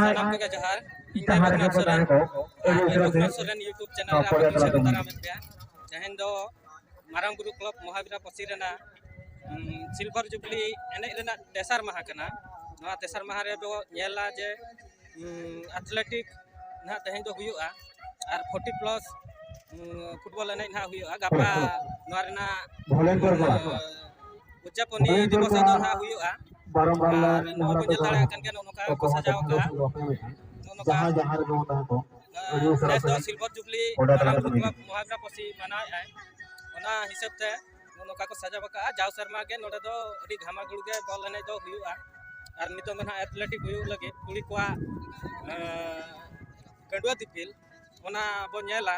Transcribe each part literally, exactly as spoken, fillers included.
ᱥᱟᱱᱟᱢ ᱠᱚᱜᱮ ᱡᱚᱦᱟᱨ᱾ ᱤᱧ ᱫᱚ ᱨᱚᱜᱷᱩᱱᱟᱛᱷ ᱥᱚᱨᱮᱱ, ᱟᱨ ᱨᱚᱜᱷᱩᱱᱟᱛᱷ ᱥᱚᱨᱮᱱ YouTube channel ᱨᱮ ᱟᱯᱮ ᱠᱚ ᱥᱟᱹᱜᱩᱱ ᱫᱟᱨᱟᱢᱮᱫ ᱯᱮᱭᱟ᱾ ᱛᱮᱦᱮᱧ ᱫᱚ ᱢᱟᱨᱟᱝ ᱵᱩᱨᱩ ᱠᱞᱟᱵᱽ ᱢᱚᱦᱟᱵᱤᱨᱟ ᱯᱟᱹᱥᱤ ᱨᱮᱱᱟᱜ, ᱩᱸ, silver jubilee ᱮᱱᱮᱡ ᱨᱮᱱᱟᱜ ᱛᱮᱥᱟᱨ ᱢᱟᱦᱟ ᱠᱟᱱᱟ᱾ ᱱᱚᱣᱟ ᱛᱮᱥᱟᱨ ᱢᱟᱦᱟ ᱨᱮᱵᱚ ᱧᱮᱞᱟ ᱡᱮ, ᱩᱸ, athletic ᱱᱟᱦᱟᱜ ᱛᱮᱦᱮᱧ ᱫᱚ ᱦᱩᱭᱩᱜᱼᱟ, ᱟᱨ forty plus, ᱩᱸ, football ᱮᱱᱮᱡ ᱱᱟᱦᱟᱜ ᱦᱩᱭᱩᱜᱼᱟ᱾ ᱜᱟᱯᱟ ᱱᱚᱣᱟ ᱨᱮᱱᱟᱜ, ᱩᱸ, ᱩᱫᱽᱡᱟᱯᱚᱱᱤ ᱫᱤᱵᱚᱥ ᱫᱚ ᱱᱟᱦᱟᱜ ᱦᱩᱭᱩᱜᱼᱟ᱾ ᱟᱨ ᱱᱚᱜᱼᱚᱭ ᱵᱚᱱ ᱧᱮᱞ ᱫᱟᱲᱮᱭᱟᱜ ᱠᱟᱱ ᱜᱮᱭᱟ, ᱱᱚᱜᱼᱚ ᱱᱚᱝᱠᱟ ᱠᱚ ᱥᱟᱡᱟᱣ ᱟᱠᱟᱫᱼᱟ᱾ ᱱᱚᱜᱼᱚ ᱱᱚᱝᱠᱟ, ᱟᱸ, ᱱᱮᱥ ᱫᱚ silver jubilee ᱢᱟᱨᱟᱝ ᱵᱩᱨᱩ ᱠᱞᱟᱵᱽ ᱢᱚᱦᱟᱵᱤᱨᱟ ᱯᱟᱹᱥᱤ ᱢᱟᱱᱟᱣᱮᱫᱼᱟᱭ᱾ ᱚᱱᱟ ᱦᱤᱥᱟᱹᱵ ᱛᱮ ᱱᱚᱜᱼᱚ ᱱᱚᱝᱠᱟ ᱠᱚ ᱥᱟᱡᱟᱣ ᱟᱠᱟᱫᱼᱟ᱾ ᱡᱟᱣ ᱥᱮᱨᱢᱟ ᱜᱮ ᱱᱚᱰᱮ ᱫᱚ ᱟᱹᱰᱤ ᱜᱷᱟᱢᱟᱜᱷᱩᱲ ᱜᱮ ᱵᱚᱞ ᱮᱱᱮᱡ ᱫᱚ ᱦᱩᱭᱩᱜᱼᱟ᱾ ᱟᱨ ᱱᱤᱛᱚᱝ ᱫᱚ ᱱᱟᱦᱟᱜ athletic ᱦᱩᱭᱩᱜ ᱞᱟᱹᱜᱤᱫ ᱠᱩᱲᱤ ᱠᱚᱣᱟᱜ, ᱟᱸ, ᱜᱟᱹᱰᱩᱣᱟᱹ ᱫᱤᱯᱤᱞ, ᱚᱱᱟ ᱵᱚ ᱧᱮᱞᱟ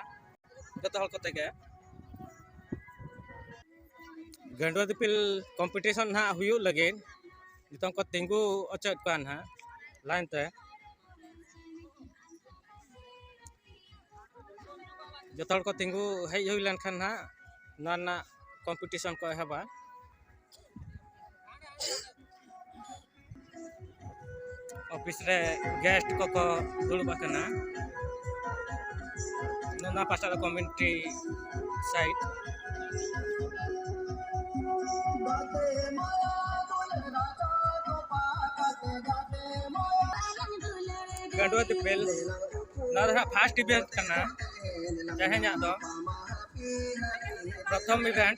ᱡᱚᱛᱚ ᱦᱚᱲ ᱠᱚᱛᱮ ᱜᱮ᱾ ᱜᱟᱹᱰᱩᱣᱟᱹ ᱫᱤᱯᱤᱞ competition ᱱᱟᱦᱟᱜ ᱦᱩᱭᱩᱜ ᱞᱟᱹᱜᱤᱫ ᱱᱤᱛᱚᱝ ᱠᱚ ᱛᱤᱸᱜᱩ ᱚᱪᱚᱭᱮᱫ ᱠᱚᱣᱟ ᱱᱟᱦᱟᱜ line ᱛᱮ᱾ ᱡᱚᱛᱚ ᱦᱚᱲ ᱠᱚ ᱛᱤᱸᱜᱩ ᱦᱮᱡ ᱦᱩᱭ ᱞᱮᱱᱠᱷᱟᱱ ᱱᱟᱦᱟᱜ ᱱᱚᱣᱟ ᱨᱮᱱᱟᱜ competition ᱠᱚ ᱮᱦᱚᱵᱟ᱾ Office ᱨᱮ guest ᱠᱚᱠᱚ ᱫᱩᱲᱩᱵ ᱟᱠᱟᱱᱟ᱾ ᱱᱚᱣᱟ ᱯᱟᱥᱴᱟ ᱫᱚ commentary side᱾ ᱜᱟᱹᱰᱩᱣᱟᱹ ᱫᱤᱯᱤᱞ, ᱱᱚᱣᱟ ᱫᱚ ᱦᱟᱸᱜ first event ᱠᱟᱱᱟ ᱛᱮᱦᱮᱧᱟᱜ ᱫᱚ᱾ ᱯᱨᱚᱛᱷᱚᱢ event᱾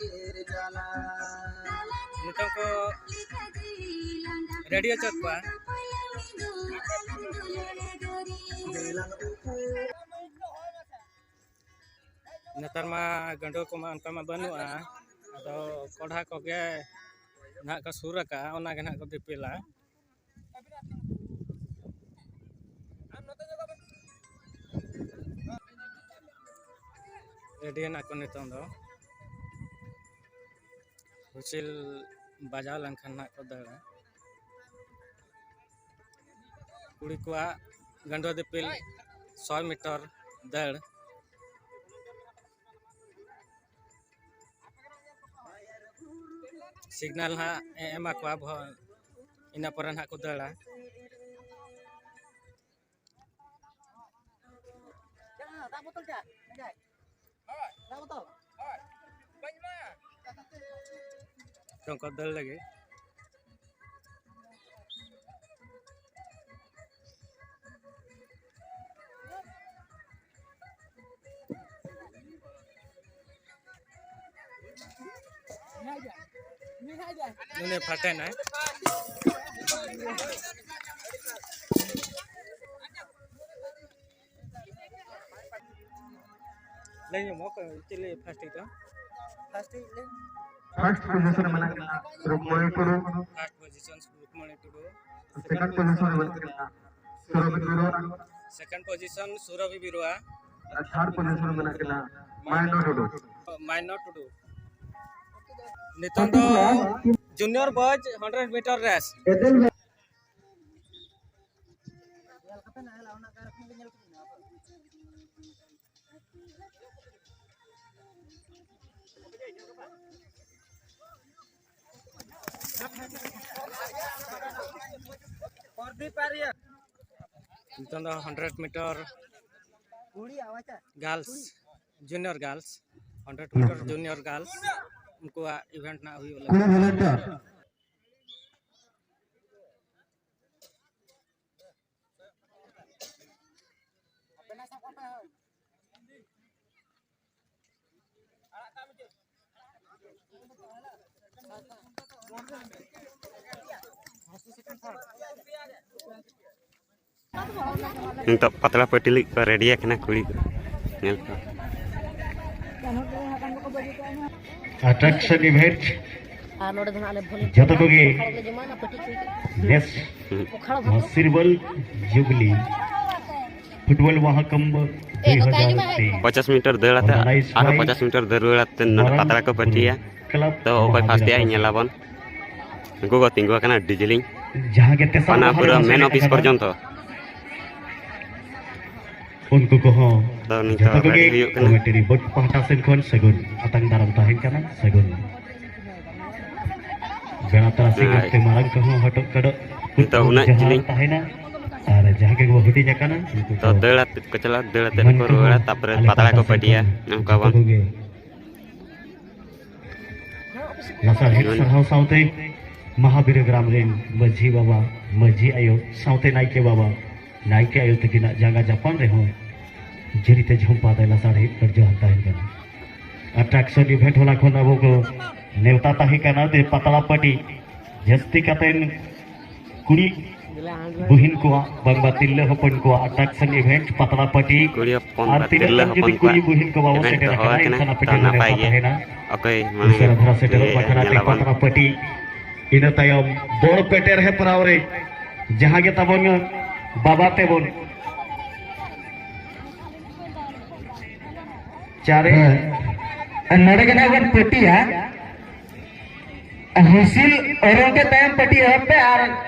ᱱᱤᱛᱚᱝ ᱠᱚ ready ᱦᱚᱪᱚᱭᱮᱫ ᱠᱚᱣᱟ᱾ ᱱᱮᱛᱟᱨ ᱢᱟ ᱜᱟᱹᱰᱩᱣᱟᱹ ᱠᱚᱢᱟ ᱚᱱᱠᱟ ᱢᱟ ᱵᱟᱹᱱᱩᱜᱼᱟ, ᱟᱫᱚ ᱠᱚᱲᱦᱟ ᱠᱚᱜᱮ ᱱᱟᱦᱟᱜ ᱠᱚ ᱥᱩᱨ ᱟᱠᱟᱜᱼᱟ, ᱚᱱᱟ ᱜᱮ ᱱᱟᱦᱟᱜ ᱠᱚ ᱫᱤᱯᱤᱞᱟ᱾ Ready ᱮᱱᱟ ᱠᱚ ᱱᱤᱛᱚᱝ ᱫᱚ᱾ Whistle ᱵᱟᱡᱟᱣ ᱞᱮᱱᱠᱷᱟᱱ ᱱᱟᱦᱟᱜ ᱠᱚ ᱫᱟᱹᱲᱟ᱾ ᱠᱩᱲᱤ ᱠᱚᱣᱟᱜ ᱜᱟᱹᱰᱩᱣᱟᱹ ᱫᱤᱯᱤᱞ ᱥᱚᱭ meter ᱫᱟᱹᱲ᱾ Signal ᱦᱟᱸᱜ ᱮ ᱮᱢᱟ ᱠᱚᱣᱟ ᱵᱚ, ᱤᱱᱟᱹ ᱯᱚᱨᱮ ᱱᱟᱦᱟᱜ ᱠᱚ ᱫᱟᱹᱲᱟ᱾ ᱛᱚ ᱩᱱᱠᱩ ᱫᱟᱹᱲ ᱞᱟᱹᱜᱤᱫ᱾ ᱩᱱᱤ ᱯᱷᱟᱴᱮᱱᱟᱭ᱾ ᱞᱟᱹᱭ ᱧᱟᱢᱚᱜ ᱚᱠᱚᱭ ᱪᱮᱫ ᱞᱟᱹᱭ ᱯᱷᱟᱥᱴ ᱦᱩᱭᱩᱜᱼᱟ? ᱯᱷᱟᱥᱴ ᱦᱩᱭᱩᱜ ᱞᱟᱹᱭ᱾ ᱯᱷᱟᱥᱴ ᱯᱚᱡᱤᱥᱚᱱ ᱨᱮ ᱢᱮᱱᱟᱜ ᱠᱤᱱᱟ Rukmoni Tudu. First position Rukmoni Tudu. Second position ᱨᱮ ᱢᱮᱱᱟᱜ ᱠᱤᱱᱟ ᱥᱩᱨᱚᱵᱷᱤ ᱵᱤᱨᱩᱣᱟ᱾ Second position Surabhi Birua. ᱟᱨ ᱛᱷᱟᱨᱰ ᱯᱚᱡᱤᱥᱚᱱ ᱨᱮ ᱢᱮᱱᱟᱜ ᱠᱤᱱᱟ ᱢᱟᱭᱱᱟ ᱴᱩᱰᱩ᱾ ᱢᱟᱭᱱᱟ ᱴᱩᱰᱩ᱾ ᱱᱤᱛᱚᱝ ᱫᱚ junior boys hundred metre race. ᱱᱤᱛᱚᱝ ᱫᱚ hundred metre girls, junior girls, hundred metre junior girls ᱩᱱᱠᱩᱣᱟᱜ ᱤᱵᱷᱮᱱᱴ ᱱᱟᱜ ᱦᱩᱭᱩᱜ ᱞᱟᱹᱜᱤᱫ᱾ ᱱᱤᱛᱚᱜ ᱯᱟᱛᱲᱟ ᱯᱟᱹᱴᱤ ᱞᱟᱹᱜᱤᱫ ᱠᱚ ᱨᱮᱰᱤ ᱟᱠᱟᱱᱟ ᱠᱩᱲᱤ ᱠᱚ᱾ ᱧᱮᱞ ᱠᱚ᱾ ᱟᱴᱨᱟᱠᱥᱚᱱ ᱤᱵᱷᱮᱱᱴ᱾ ᱟᱨ ᱱᱚᱰᱮ ᱫᱚ ᱦᱟᱸᱜ ᱟᱞᱮ ᱵᱷᱚᱞᱤ ᱡᱚᱛᱚ ᱠᱚᱜᱮ ᱠᱷᱟᱲᱚ ᱞᱮ ᱡᱚᱢᱟ, ᱚᱱᱟ ᱯᱟᱹᱴᱤ ᱠᱚ᱾ ᱱᱮᱥ ᱦᱩᱸ᱾ ᱯᱚᱠᱷᱟᱲ ᱵᱷᱟᱛ᱾ ᱢᱟᱥᱤᱨᱵᱟᱞ ᱡᱩᱵᱽᱞᱤ ᱯᱷᱩᱴᱵᱚᱞ ᱢᱟᱦᱟᱠᱩᱢᱵᱷ ᱮ, ᱫᱩᱭ ᱦᱟᱡᱟᱨ ᱚᱠᱟ ᱡᱩᱢᱟ ᱦᱮᱡ ᱛᱮᱭᱤᱥ ᱠᱟᱱᱟ? ᱯᱚᱪᱟᱥ ᱢᱤᱴᱟᱨ ᱫᱟᱹᱲ ᱟᱛᱮ ᱚᱨᱜᱟᱱᱟᱭᱤᱡᱽ ᱟᱨᱦᱚᱸ ᱵᱟᱭ ᱯᱚᱪᱟᱥ ᱢᱤᱴᱟᱨ ᱫᱟᱹᱲ ᱨᱩᱣᱟᱹᱲ ᱟᱛᱮ ᱱᱚᱰᱮ ᱢᱟᱨᱟᱝ ᱯᱟᱛᱲᱟ ᱠᱚ ᱯᱟᱹᱴᱤᱭᱟ᱾ ᱵᱩᱨᱩ ᱛᱚ ᱚᱠᱚᱭ ᱠᱞᱟᱵᱽ ᱯᱷᱟᱥᱴ ᱮᱭᱟᱭ ᱧᱮᱞᱟᱵᱚᱱ᱾ ᱩᱱᱠᱩ ᱠᱚ ᱛᱤᱸᱜᱩ ᱟᱠᱟᱱᱟ ᱰᱤᱡᱤᱞᱤᱝ᱾ ᱡᱟᱦᱟᱸ ᱜᱮ ᱛᱮᱥᱟᱨ ᱚᱱᱟ ᱢᱟᱦᱟ ᱨᱮ ᱯᱩᱨᱟᱹ ᱥᱮᱞᱮᱫ ᱢᱮᱱ ᱚᱯᱷᱤᱥ ᱟᱠᱟᱱᱟ᱾ ᱯᱚᱨᱡᱚᱱᱛᱚ᱾ ᱩᱱᱠᱩ ᱠᱚᱦᱚᱸ ᱟᱫᱚ ᱱᱤᱛᱚᱜ ᱡᱚᱛᱚ ᱠᱚᱜᱮ ᱨᱮᱰᱤ ᱦᱩᱭᱩᱜ ᱠᱟᱱᱟ᱾ ᱠᱚᱢᱤᱴᱤ ᱨᱤᱯᱳᱨᱴ ᱯᱟᱦᱴᱟ ᱥᱮᱱ ᱠᱷᱚᱱ ᱥᱟᱹᱜᱩᱱ ᱟᱛᱟᱝ ᱫᱟᱨᱟᱢ ᱛᱟᱦᱮᱱ ᱠᱟᱱᱟ᱾ ᱥᱟᱹᱜᱩᱱ᱾ ᱵᱮᱲᱟ ᱛᱟᱨᱟᱥᱤᱧ ᱦᱳᱭ᱾ ᱚᱠᱛᱮ ᱢᱟᱨᱟᱝ ᱠᱚᱦᱚᱸ ᱦᱚᱴᱚᱜ ᱠᱟᱰᱚᱜ ᱱᱤᱛᱚᱜ ᱩᱱᱟᱹᱜ ᱡᱚᱦᱟᱨ ᱡᱤᱞᱤᱧ᱾ ᱛᱟᱦᱮᱱᱟ᱾ ᱟᱨ ᱡᱟᱦᱟᱸ ᱜᱮ ᱠᱚ ᱦᱩᱰᱤᱧ ᱟᱠᱟᱱᱟ, ᱩᱱᱠᱩ ᱛᱚ ᱫᱚ ᱫᱟᱹᱲ ᱟᱛᱮᱫ ᱠᱚ ᱪᱟᱞᱟᱜᱼᱟ, ᱫᱟᱹᱲ ᱟᱛᱮᱫ ᱢᱟᱹᱱ ᱠᱚ ᱠᱚᱦᱚᱸ ᱨᱩᱣᱟᱹᱲᱟ, ᱛᱟᱯᱚᱨᱮ ᱟᱞᱮ ᱯᱟᱛᱲᱟ ᱯᱟᱦᱴᱟ ᱠᱚ ᱥᱮᱫ ᱯᱟᱹᱴᱤᱭᱟ᱾ ᱠᱷᱚᱱ ᱱᱚᱝᱠᱟ ᱡᱚᱛᱚ ᱵᱟᱝ? ᱠᱚᱜᱮ ᱞᱟᱥᱟᱲᱦᱮᱫ ᱦᱩᱸ᱾ ᱥᱟᱨᱦᱟᱣ ᱥᱟᱶᱛᱮ ᱢᱟᱦᱟᱵᱤᱨ ᱜᱨᱟᱢ ᱨᱮᱱ ᱢᱟᱹᱡᱷᱤ ᱵᱟᱵᱟ, ᱢᱟᱹᱡᱷᱤ ᱟᱭᱳ ᱥᱟᱶᱛᱮ ᱱᱟᱭᱠᱮ ᱵᱟᱵᱟ, ᱱᱟᱭᱠᱮ ᱟᱭᱳ ᱛᱟᱹᱠᱤᱱᱟᱜ ᱡᱟᱸᱜᱟ ᱡᱟᱯᱟᱱ ᱨᱮᱦᱚᱸ ᱡᱷᱟᱹᱨᱤᱛᱮ ᱡᱷᱚᱢᱯᱟ ᱫᱟᱭ ᱞᱟᱥᱟᱲᱦᱮᱫ ᱠᱟᱨᱡᱚ ᱦᱟᱛᱟᱣ ᱠᱟᱱᱟ᱾ Attraction event ᱦᱚᱞᱟ ᱠᱷᱚᱱ ᱟᱵᱚ ᱠᱚ ᱱᱮᱣᱛᱟ ᱛᱟᱦᱮᱸ ᱠᱟᱱᱟ ᱡᱮ ᱯᱟᱛᱲᱟ ᱯᱟᱹᱴᱤ, ᱡᱟᱹᱥᱛᱤ ᱠᱟᱛᱮᱱ ᱠᱩᱲᱤ ᱵᱩᱦᱤᱱ ᱠᱚᱣᱟᱜ ᱵᱟᱝᱢᱟ ᱛᱤᱨᱞᱟᱹ ᱦᱚᱯᱚᱱ ᱠᱚᱣᱟᱜ attraction event ᱯᱟᱛᱲᱟ ᱯᱟᱹᱴᱤ᱾ ᱠᱩᱲᱤ ᱦᱚᱯᱚᱱ ᱟᱨ ᱵᱟ ᱛᱤᱱᱟᱹᱜ ᱛᱤᱨᱞᱟᱹ ᱜᱟᱱ ᱦᱚᱯᱚᱱ ᱡᱩᱫᱤ ᱠᱩᱲᱤ ᱠᱚᱣᱟᱜ ᱵᱩᱦᱤᱱ ᱠᱚ ᱵᱟᱵᱚ event ᱥᱮᱴᱮᱨ ᱫᱚᱦᱚ ᱟᱠᱟᱱᱟ, ᱟᱠᱟᱱᱟ, ᱮᱱᱠᱷᱟᱱ ᱟᱯᱮ ᱛᱚ ᱴᱷᱮᱱ ᱱᱟᱯᱟᱭ ᱱᱮᱣᱛᱟ ᱜᱮ᱾ ᱛᱟᱦᱮᱱᱟ᱾ ᱚᱠᱚᱭ ᱢᱟᱱᱮ ᱩᱥᱟᱹᱨᱟ ᱫᱷᱟᱨᱟ ᱥᱮᱴᱮᱨᱚᱜ ᱤᱭᱟᱹ ᱵᱟᱠᱷᱨᱟ ᱛᱮ ᱧᱮᱞ ᱟᱵᱚᱱ᱾ ᱯᱟᱛᱲᱟ ᱯᱟᱹᱴᱤ, ᱤᱱᱟᱹ ᱛᱟᱭᱚᱢ ᱵᱚᱲ ᱯᱮᱴᱮᱨ ᱦᱮᱯᱨᱟᱣ ᱨᱮ ᱡᱟᱦᱟᱸ ᱜᱮ ᱛᱟᱵᱚᱱ ᱵᱟᱵᱟ ᱛᱮᱵᱚᱱ ᱪᱟᱨᱮ᱾ ᱦᱮᱸ᱾ ᱟᱨ ᱱᱚᱰᱮ ᱜᱮ ᱱᱟᱜ ᱵᱚᱱ ᱯᱟᱹᱴᱤᱭᱟ᱾ ᱦᱩᱭᱥᱤᱞ ᱚᱨᱚᱝ ᱛᱮ ᱛᱟᱭᱚᱢ ᱯᱟᱹᱴᱤ ᱮᱦᱚᱵ ᱯᱮ ᱟᱨ,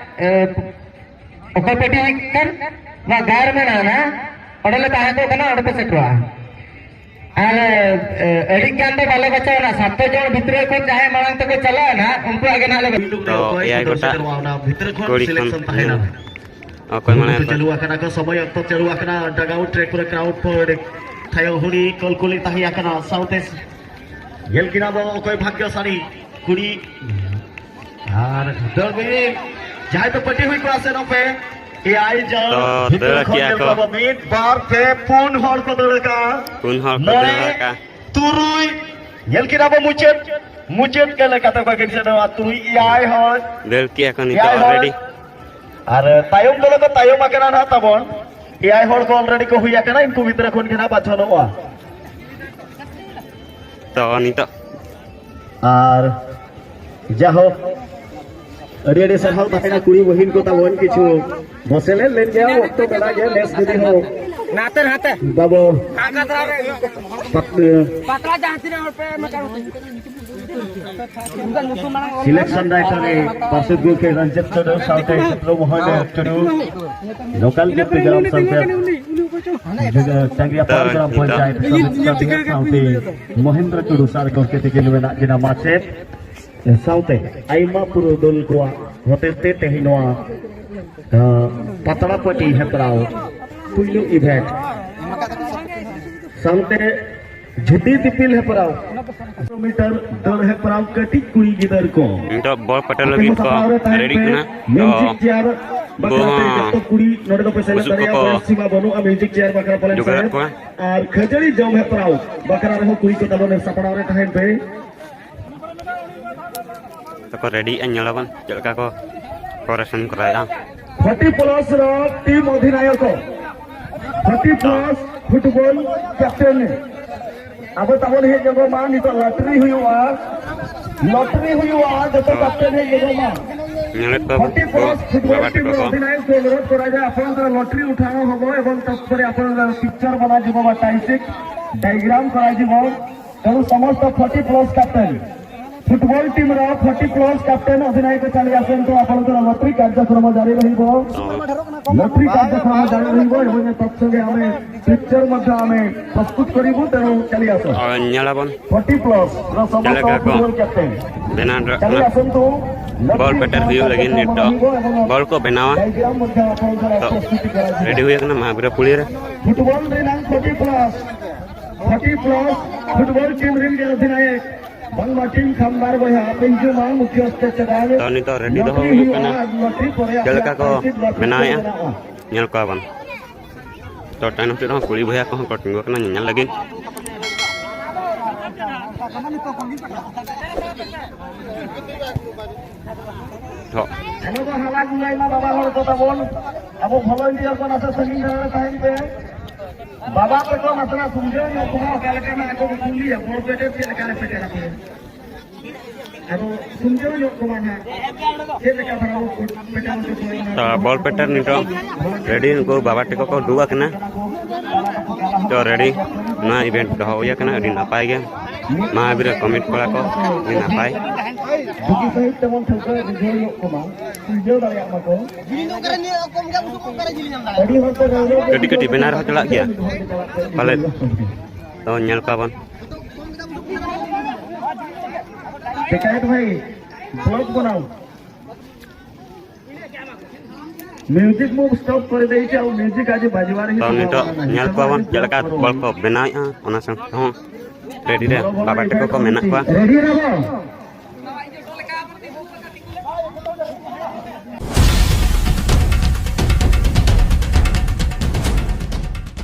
ᱮ, ᱚᱠᱚᱭ ᱯᱟᱹᱴᱤ ᱦᱩᱭᱩᱜ ᱠᱟᱱ, ᱱᱚᱣᱟ ᱜᱟᱲ ᱢᱮᱱᱟᱜᱼᱟ ᱱᱟᱜ, ᱚᱸᱰᱮ ᱞᱮ ᱛᱟᱦᱮᱸ ᱠᱚᱜ ᱠᱟᱱᱟ, ᱚᱸᱰᱮ ᱯᱮ ᱥᱮᱴᱮᱨᱚᱜᱼᱟ᱾ ᱟᱨ, ᱮ, ᱟᱹᱰᱤ ᱜᱟᱱ ᱫᱚ ᱵᱟᱞᱮ ᱵᱟᱪᱷᱟᱣᱟ ᱱᱟᱜ, ᱥᱟᱛ ᱡᱚᱱ ᱵᱷᱤᱛᱨᱤ ᱠᱷᱚᱱ ᱡᱟᱦᱟᱸᱭ ᱢᱟᱲᱟᱝ ᱛᱮᱠᱚ ᱪᱟᱞᱟᱜᱼᱟ ᱱᱟᱜ, ᱩᱱᱠᱩᱣᱟᱜ ᱜᱮ ᱱᱟᱜ ᱞᱮ ᱛᱚ, ᱚᱠᱚᱭ ᱮᱭᱟᱭ ᱥᱚᱫᱚᱨ ᱜᱚᱴᱟᱝ ᱥᱮᱴᱮᱨᱚᱜᱼᱟ, ᱚᱱᱟ ᱵᱷᱤᱛᱨᱤ ᱠᱷᱚᱱ ᱠᱩᱲᱤ ᱠᱷᱚᱱ selection ᱛᱟᱦᱮᱱᱟ᱾ ᱧᱮᱞ᱾ ᱚᱠᱚᱭ ᱢᱟᱱᱮ ᱠᱚ ᱪᱟᱹᱞᱩ ᱟᱠᱟᱱᱟ ᱠᱚ, ᱥᱚᱢᱚᱭ ᱚᱠᱛᱚ ᱪᱟᱹᱞᱩ ᱟᱠᱟᱱᱟ, dugout track ᱠᱚᱨᱮ crowd ᱠᱚ ᱛᱷᱟᱭᱚ ᱦᱩᱲᱤ ᱠᱚᱞᱠᱩᱞᱤ ᱛᱟᱦᱮᱸ ᱟᱠᱟᱱᱟ, ᱥᱟᱶᱛᱮ ᱧᱮᱞ ᱠᱤᱱᱟ ᱵᱚ ᱚᱠᱚᱭ ᱵᱷᱟᱜᱽᱭᱚᱥᱟᱞᱤ ᱠᱩᱲᱤ᱾ ᱟᱨ ᱫᱟᱹᱲ ᱵᱤᱱ, ᱡᱟᱦᱟᱸᱭ ᱫᱚ ᱯᱟᱹᱴᱤ ᱦᱩᱭ ᱠᱚᱜᱼᱟ, ᱥᱮᱱᱚᱜ ᱯᱮ᱾ ᱮᱭᱟᱭ ᱡᱚᱱ ᱛᱚ, ᱵᱷᱤᱛᱨᱤ ᱫᱟᱹᱲ ᱠᱷᱚᱱ ᱠᱮᱜᱼᱟ ᱧᱮᱞ ᱠᱚ᱾ ᱠᱚᱣᱟ ᱵᱚ, ᱢᱤᱫ, ᱵᱟᱨ, ᱯᱮ, ᱯᱩᱱ ᱦᱚᱲ ᱠᱚ ᱫᱟᱹᱲ ᱟᱠᱟᱜᱼᱟ᱾ ᱯᱩᱱ ᱦᱚᱲ ᱠᱚ ᱢᱚᱬᱮ, ᱫᱟᱹᱲ ᱟᱠᱟᱜᱼᱟ᱾ ᱛᱩᱨᱩᱭ, ᱧᱮᱞ ᱠᱮᱫᱟ ᱵᱚ ᱢᱩᱪᱟᱹᱫ, ᱢᱩᱪᱟᱹᱫ ᱜᱮ ᱞᱮᱠᱟᱛᱮ ᱵᱟᱹᱠᱤᱱ ᱥᱮᱱᱚᱜᱼᱟ, ᱛᱩᱨᱩᱭ, ᱮᱭᱟᱭ ᱦᱚᱲ᱾ ᱫᱟᱹᱲ ᱠᱮᱜᱼᱟ ᱠᱚ ᱱᱤᱛᱚᱜ ᱮᱭᱟᱭ ᱦᱚᱲ᱾ Already᱾ ᱟᱨ ᱛᱟᱭᱚᱢ ᱫᱚᱞᱮ ᱠᱚ ᱛᱟᱭᱚᱢ ᱟᱠᱟᱱᱟ ᱱᱟᱦᱟᱜ ᱛᱟᱵᱚᱱ᱾ ᱮᱭᱟᱭ ᱦᱚᱲ ᱠᱚ already ᱠᱚ ᱦᱩᱭ ᱟᱠᱟᱱᱟ, ᱩᱱᱠᱩ ᱵᱷᱤᱛᱨᱤ ᱠᱷᱚᱱ ᱜᱮ ᱱᱟᱦᱟᱜ ᱵᱟᱪᱷᱚᱱᱚᱜᱼᱟ᱾ ᱛᱚ, ᱱᱤᱛᱚᱜ᱾ ᱟᱨ ᱡᱟᱦᱳᱠ, ᱟᱹᱰᱤ ᱟᱹᱰᱤ ᱥᱟᱨᱦᱟᱣ ᱛᱟᱦᱮᱱᱟ ᱠᱩᱲᱤ ᱵᱩᱦᱤᱱ ᱠᱚ ᱛᱟᱵᱚᱱ, ᱠᱤᱪᱷᱩ ᱵᱚᱥᱮᱞᱮᱫ ᱞᱮᱱ ᱜᱮᱭᱟ, ᱚᱠᱛᱚ ᱢᱮᱱᱟᱜ ᱜᱮᱭᱟ, ᱱᱮᱥ ᱡᱩᱫᱤ ᱦᱚᱸ ᱱᱟᱛᱮ, ᱱᱟᱛᱮ᱾ ᱵᱟᱵᱚ ᱯᱟᱛ-, ᱯᱟᱛᱲᱟ ᱡᱟᱦᱟᱸ ᱛᱤᱱᱟᱹᱜ ᱦᱚᱲ ᱯᱮ ᱮᱢ ᱟᱠᱟᱱ᱾ Selection director ᱯᱟᱨᱥᱮᱛ ᱜᱚᱢᱠᱮ ᱨᱚᱧᱡᱤᱛ ᱴᱩᱰᱩ ᱥᱟᱶᱛᱮ ᱪᱚᱱᱫᱨᱚ ᱢᱳᱦᱚᱱ ᱴᱩᱰᱩ, local deputy ᱜᱨᱟᱢ ᱥᱚᱝᱜᱷᱚ, ᱪᱟᱝᱜᱽᱨᱤᱭᱟ ᱯᱟᱲ ᱜᱨᱟᱢ ᱯᱚᱧᱪᱟᱭᱮᱛ ᱥᱚᱫᱚᱥᱥᱚ ᱥᱟᱶᱛᱮ ᱢᱚᱦᱮᱱᱫᱨᱚ ᱴᱩᱰᱩ ᱥᱟᱨ ᱜᱚᱢᱠᱮ ᱛᱤᱠᱤᱱ ᱢᱮᱱᱟᱜ ᱠᱤᱱᱟ ᱢᱟᱪᱮᱛ, ᱥᱟᱶᱛᱮ ᱟᱭᱢᱟ ᱯᱩᱨᱩᱫᱷᱩᱞ ᱠᱚᱣᱟᱜ ᱦᱚᱛᱮᱛᱮ ᱛᱮᱦᱮᱧ ᱱᱚᱣᱟ ᱯᱟᱛᱲᱟ ᱯᱟᱹᱴᱤ ᱦᱮᱯᱨᱟᱣ ᱯᱩᱭᱞᱩ ᱤᱵᱷᱮᱱᱴ ᱥᱟᱶᱛᱮ ᱡᱷᱩᱴᱤ ᱫᱤᱯᱤᱞ ᱦᱮᱯᱨᱟᱣ ᱢᱤᱴᱟᱨ ᱫᱟᱹᱲ ᱦᱮᱯᱨᱟᱣ ᱠᱟᱹᱴᱤᱡ ᱠᱩᱲᱤ ᱜᱤᱫᱟᱹᱨ ᱠᱚ᱾ ᱱᱤᱛᱚᱜ ᱵᱚᱞ ᱯᱟᱴᱟ ᱞᱟᱹᱜᱤᱫ ᱠᱚ ᱥᱟᱯᱲᱟᱣ ᱨᱮ ᱛᱟᱦᱮᱱ ᱨᱮᱰᱤᱜ ᱯᱮ᱾ ᱠᱟᱱᱟ᱾ ᱛᱚ ᱢᱤᱣᱡᱤᱠ ᱪᱮᱭᱟᱨ ᱵᱟᱠᱷᱨᱟ ᱛᱮ ᱡᱚᱛᱚ ᱠᱩᱲᱤ ᱱᱚᱰᱮ ᱫᱚᱯᱮ ᱥᱮᱞᱮᱫ ᱵᱩᱥᱩᱵ ᱫᱟᱲᱮᱭᱟᱜᱼᱟ᱾ ᱠᱚᱠᱚ ᱵᱚᱭᱮᱥ ᱥᱤᱢᱟ ᱵᱟᱹᱱᱩᱜᱼᱟ ᱢᱤᱣᱡᱤᱠ ᱪᱮᱭᱟᱨ ᱵᱟᱠᱷᱨᱟ ᱯᱟᱞᱮᱱ ᱡᱚᱜᱟᱲᱮᱫ ᱥᱮᱞᱮᱫ᱾ ᱠᱚᱣᱟ᱾ ᱟᱨ ᱠᱷᱟᱹᱡᱟᱹᱲᱤ ᱡᱚᱢ ᱦᱮᱯᱨᱟᱣ ᱵᱟᱠᱷᱨᱟ ᱨᱮᱦᱚᱸ ᱠᱩᱲᱤ ᱠᱚ ᱛᱟᱵᱚᱱ ᱥᱟᱯᱲᱟᱣ ᱨᱮ ᱛᱟᱦᱮᱱ ᱯᱮ᱾ ᱛᱟᱠᱚ ᱨᱮᱰᱤᱭᱮᱫᱼᱟ, ᱧᱮᱞᱟᱵᱚᱱ ᱪᱮᱫ ᱞᱮᱠᱟ ᱠᱚ ᱯᱨᱚᱯᱟᱨᱮᱥᱚᱱ ᱠᱚᱨᱟᱣᱮᱫᱼᱟ᱾ ᱯᱷᱳᱨᱴᱤ ᱯᱞᱟᱥ ᱨᱮ ᱴᱤᱢ ᱚᱫᱷᱤᱱᱟᱭᱚᱠ, ᱯᱷᱳᱨᱴᱤ ᱯᱞᱟᱥ ᱯᱷᱩᱴᱵᱚᱞ ᱠᱮᱯᱴᱮᱱ᱾ ᱟᱵᱚ ᱛᱟᱵᱚᱱ ᱦᱮᱡ ᱧᱚᱜᱚᱜ ᱢᱟ, ᱱᱤᱛᱚᱜ ᱞᱚᱴᱨᱤ ᱦᱩᱭᱩᱜᱼᱟ, ᱞᱚᱴᱨᱤ ᱦᱩᱭᱩᱜᱼᱟ, ᱡᱚᱛᱚ ᱠᱮᱯᱴᱮᱱ ᱦᱮᱡ ᱧᱚᱜᱚᱜ ᱢᱟ᱾ ᱧᱮᱞᱮᱫ ᱠᱚᱣᱟ ᱯᱷᱳᱨᱴᱤ ᱵᱚ-, ᱯᱞᱟᱥ ᱯᱷᱩᱴᱵᱚᱞ ᱵᱟᱵᱟ ᱴᱤᱢ ᱛᱟᱠᱚ ᱨᱮ ᱠᱚ᱾ ᱚᱫᱷᱤᱱᱟᱭᱚᱠ ᱠᱚ ᱚᱱᱩᱨᱳᱫᱷ ᱠᱚᱨᱟ ᱡᱮ ᱟᱯᱮ ᱚᱱᱛᱮ ᱞᱚᱴᱨᱤ ᱩᱴᱷᱟᱣ ᱦᱚᱵᱚ ᱮᱵᱚᱝ ᱛᱟᱨᱯᱚᱨᱮ ᱟᱯᱮ ᱚᱱᱛᱮ ᱯᱤᱠᱪᱟᱨ ᱵᱟᱱᱟ ᱡᱤᱵᱚ ᱵᱟ ᱴᱟᱭᱥᱤᱠ ᱰᱟᱭᱜᱨᱟᱢ ᱠᱚᱨᱟ ᱡᱤᱵᱚ। ତେଣୁ ସମସ୍ତ ଫର୍ଟି ପ୍ଲସ୍ କ୍ୟାପ୍ଟେନ୍, ଫୁଟବଲ ଟିମ୍ର ଫର୍ଟି ପ୍ଲସ୍ କ୍ୟାପ୍ଟେନ୍ ଅଧୀନାୟକ ଚାଲି ଆସନ୍ତୁ। ଆପଣଙ୍କର ଲଟେରୀ କାର୍ଯ୍ୟକ୍ରମ ଜାରି ରହିବ, ଲଟେରୀ କାର୍ଯ୍ୟକ୍ରମ ଜାରି ରହିବ ଏବଂ ଏ ତତ୍ସଙ୍ଗେ ଆମେ ପିକ୍ଚର ମଧ୍ୟ ଆମେ ପ୍ରସ୍ତୁତ କରିବୁ। ତେଣୁ ଚାଲି ଆସ। ᱧᱮᱞᱟᱵᱚᱱ ଫର୍ଟି ପ୍ଲସ୍ ର ସମସ୍ତ ᱪᱮᱫ ᱞᱮᱠᱟ ᱠᱚ ᱯᱷᱩᱴᱵᱚଲ କ୍ୟାପ୍ଟେନ୍ ᱵᱮᱱᱟᱣ ᱦᱚᱴᱚ ᱠᱟᱜ ଚାଲି କᱟᱱᱟ। ᱟସନ୍ତୁ। ᱵᱚᱞ ᱯᱮᱴᱮᱨ ᱦᱩᱭᱩᱜ ᱞᱟᱹᱜᱤᱫ ᱱᱤᱛᱚᱜ ᱵᱚᱞ ᱠᱚ ᱵᱮᱱᱟᱣᱟ। ᱰᱟᱭᱜᱨᱟᱢ ମଧ୍ୟ ଆପଣଙ୍କର ᱛᱚ, ᱯᱨᱚସ୍ତୁତି କରାଯିବ। ᱨᱮᱰᱤ ᱦᱩᱭ ᱟᱠᱟᱱᱟ ᱢᱟᱦᱟᱵᱤᱨᱟ ᱯᱩᱲᱤᱭᱟᱹ ᱨᱮ। ଫୁଟବଲ ᱨᱮᱱᱟᱜ ᱯᱷᱚᱨᱴᱤ ᱯᱞᱟᱥ ᱯᱷᱚᱨᱴᱤ ᱯᱞᱟᱥ ᱯᱷᱩᱴᱵᱚᱞ ᱴᱤᱢ ᱨᱮᱱ ᱜᱮ ᱚᱫᱷᱤᱱᱟᱭᱚᱠ ᱵᱟᱝᱢᱟ ᱴᱤᱢ ᱠᱷᱟᱢᱫᱟᱨ ᱵᱚᱭᱦᱟ ᱟᱯᱮ ᱦᱤᱡᱩᱜ ᱢᱟ ᱢᱩᱠᱷᱭᱟᱹ ᱥᱛᱮᱡ ᱪᱮᱛᱟᱱ ᱨᱮ᱾ ᱛᱚ, ᱱᱤᱛᱚᱜ ᱨᱮᱰᱤ ᱫᱚᱦᱚ ᱞᱚᱴᱨᱤ ᱦᱩᱭᱩᱜ ᱦᱩᱭᱩᱜᱼᱟ, ᱠᱟᱱᱟ᱾ ᱟᱨ ᱞᱚᱴᱨᱤ ᱯᱚᱨᱮ ᱪᱮᱫ ᱞᱮᱠᱟ ᱟᱯᱮᱭᱟᱜ ᱠᱚ ᱯᱨᱚᱥᱤᱫ ᱵᱟ ᱯᱨᱤᱡᱚᱭ ᱵᱮᱱᱟᱣᱮᱫᱼᱟ, ᱢᱮᱱᱟᱜᱼᱟ᱾ ᱧᱮᱞ ᱠᱚᱣᱟ ᱵᱚᱱ᱾ ᱛᱚ, ᱛᱟᱭᱱᱚᱢ ᱥᱮᱫ ᱨᱮᱦᱚᱸ ᱠᱩᱲᱤ ᱵᱚᱭᱦᱟ ᱠᱚᱦᱚᱸ ᱠᱚ ᱛᱤᱸᱜᱩ ᱟᱠᱟᱱᱟ ᱧᱮᱧᱮᱞ ᱞᱟᱹᱜᱤᱫ᱾ ᱛᱚ, ᱟᱞᱚ ᱵᱚ ᱦᱟᱞᱟ ᱜᱩᱞᱟᱭ ᱢᱟ ᱵᱟᱵᱟ ᱦᱚᱲ ᱠᱚ ᱛᱟᱵᱚᱱ᱾ ᱟᱵᱚ ᱵᱷᱚᱞᱚᱱᱴᱤᱭᱟᱨ ᱠᱚ ᱱᱟᱥᱮ ᱥᱟᱺᱜᱤᱧ ᱫᱷᱟᱨᱟ ᱨᱮ ᱛᱟᱦᱮᱱ ᱯᱮ᱾ ᱵᱟᱵᱟ ᱛᱟᱠᱚ ᱱᱟᱥᱮᱱᱟᱜ ᱥᱩᱢᱡᱷᱟᱹᱣ ᱧᱚᱜ ᱠᱚᱢᱟ, ᱚᱠᱟ ᱞᱮᱠᱟ ᱱᱟᱜ ᱟᱠᱚ ᱠᱚ ᱠᱩᱞᱤᱭᱟ, ᱵᱚᱞ ᱯᱮᱴᱮᱨ ᱪᱮᱫ ᱞᱮᱠᱟ ᱨᱮ ᱯᱮᱴᱮᱨ ᱟᱠᱚ? ᱟᱫᱚ ᱥᱩᱢᱡᱷᱟᱹᱣ ᱧᱚᱜ ᱠᱚᱢᱟ ᱱᱟᱜ, ᱪᱮᱫ ᱞᱮᱠᱟ ᱫᱷᱟᱨᱟ ᱵᱚ ᱯᱮᱴᱮᱨ ᱦᱚᱪᱚ ᱠᱚᱣᱟ ᱱᱟᱜ᱾ ᱛᱚ, ᱵᱚᱞ ᱯᱮᱴᱮᱨ ᱱᱤᱛᱚᱜ ᱨᱮᱰᱤ, ᱩᱱᱠᱩ ᱵᱟᱵᱟ ᱛᱟᱠᱚ ᱠᱚ ᱩᱰᱩᱠ ᱟᱠᱟᱱᱟ᱾ ᱛᱚ, ᱨᱮᱰᱤ, ᱱᱚᱣᱟ ᱤᱵᱷᱮᱱᱴ ᱫᱚᱦᱚ ᱦᱩᱭ ᱟᱠᱟᱱᱟ, ᱟᱹᱰᱤ ᱱᱟᱯᱟᱭ ᱜᱮ᱾ ᱢᱟᱦᱟᱵᱤᱨ ᱠᱚᱢᱤᱴ ᱠᱚᱲᱟ ᱠᱚ, ᱟᱹᱰᱤ ᱱᱟᱯᱟᱭ᱾ ᱵᱩᱜᱤ ᱥᱟᱺᱦᱤᱡ ᱛᱮᱵᱚᱱ ᱴᱷᱟᱹᱣᱠᱟᱹ ᱵᱩᱡᱷᱟᱹᱣ ᱧᱚᱜ ᱠᱚᱢᱟ, ᱵᱩᱡᱷᱟᱹᱣ ᱫᱟᱲᱮᱭᱟᱜ ᱢᱟ ᱠᱚ᱾ ᱟᱹᱰᱤ ᱦᱚᱲ ᱠᱚ ᱨᱟᱹᱣᱨᱟᱹ ᱠᱟᱹᱴᱤᱡ ᱠᱟᱹᱴᱤᱡ ᱵᱮᱱᱟᱨ ᱦᱚᱸ ᱪᱟᱞᱟᱜ ᱜᱮᱭᱟ ᱯᱟᱞᱮᱫ᱾ ᱛᱚ, ᱧᱮᱞ ᱠᱚᱣᱟ ᱵᱚᱱ᱾ ᱰᱮᱠᱟᱭᱛ ᱵᱷᱟᱭ, ᱵᱞᱚᱠ ᱵᱟᱱᱟᱣ᱾ म्यूजिक मूव स्टॉप कर दे। म्यूजिक आज बजवार ही तो निटो ᱧᱮᱞ ᱠᱚᱣᱟ ᱵᱚᱱ ᱪᱮᱫ ᱞᱮᱠᱟ ᱵᱚᱞ ᱠᱚ ᱵᱮᱱᱟᱣᱮᱫᱼᱟ, ᱚᱱᱟ ᱥᱟᱶᱛᱮ ᱦᱚᱸ ᱨᱮᱰᱤ ᱨᱮ ᱵᱟᱵᱟ ᱛᱟᱠᱚ ᱠᱚ ᱢᱮᱱᱟᱜ ᱠᱚᱣᱟ᱾ रेडी रहो।